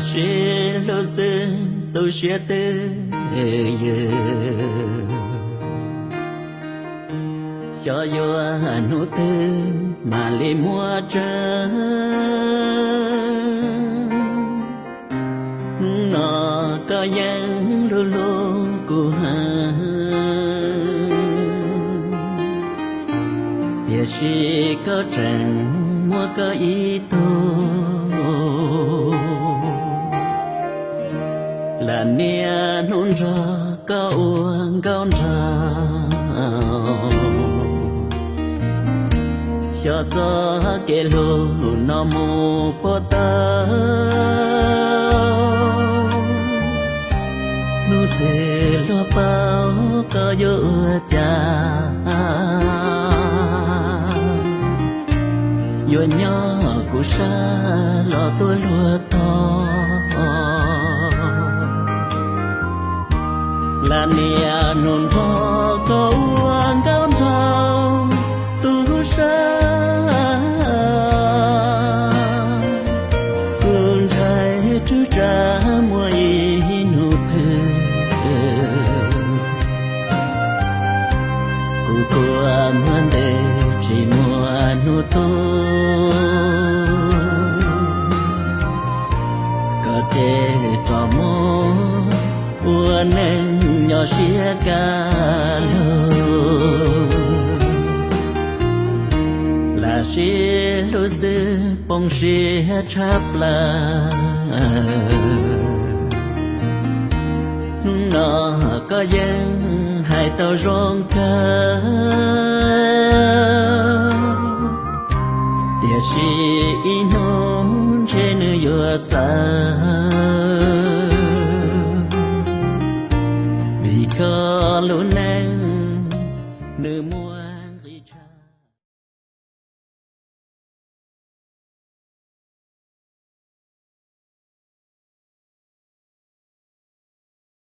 Sib hlub xwb tu siab twb ywg, xyov yuav hnub twg mam li muaj tseeb. Hnub no koj yeej hlub hlub kuv heev, tiam sis koj tseem muaj koj ib tug. Lam niaj hnub nrog koj ua nkauj nraug, xyov txoj kev hlub no mus puas tau. Hnub twg luag paub koj yuav ua cas, yuav nyob kuv sab los tuaj luag tog. Lam niaj hnub nrog koj ua nkauj nraug, tub sab kuv ntshai tsw tsa muaj ib hnub twg, kuv kua muag ntev tsis muaj hnub tuag, koj ces rov mus ua neej nyob siab kaj lug. Lam sib hlub xwb poob siab tshaj plaws, hnub no koj yeej hais tau zoo kawg, tiam sis ib hnub ntshe nws yuav txawv, vim koj lub neej nws muaj